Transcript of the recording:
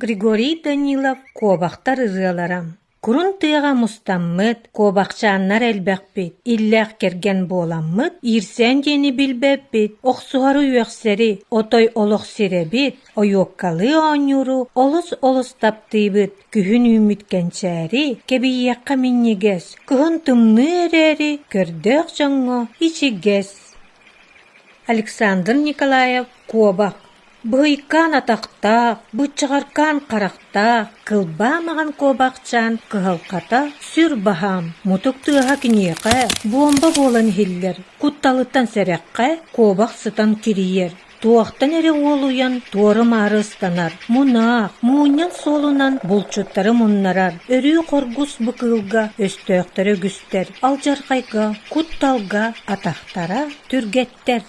Григорий Данилов «Куобахтар ырыалара» Курун тыаҕа мустаммыт, куобахчааннар элбэхпит, иллээх кэргэн буоламмыт, иирсээн диэни билбэппит, охсуһары-үөхсэри, отой олох сирэбит, ойуоккалыы оонньууру олус-олус таптыыбыт, күһүн үүммүт кэнчээри, кэбийиэххэ минньигэс, кыһын тымныы эрээри, көрдөөх дьоҥҥо ичигэс. Александр Николаев «Куобах» Быһыйкаан атахтаах, быччаҕаркаан харахтаах, кылбаа маҕан куобахчаан кыһалҕата сүр баһаам, мутук тыаһа киниэхэ буомба буолан иһиллэр, кутталыттан сэрэххэ куобах сытан кирийэр, туохтан эрэ уолуйан туора-маары ыстанар, мунаах, муунньан суолунан булчуттары муннарар, өрүү хоргус бу кыылга өстөөхтөрө үгүстэр, алдьархайга, кутталга атахтара түргэттэр.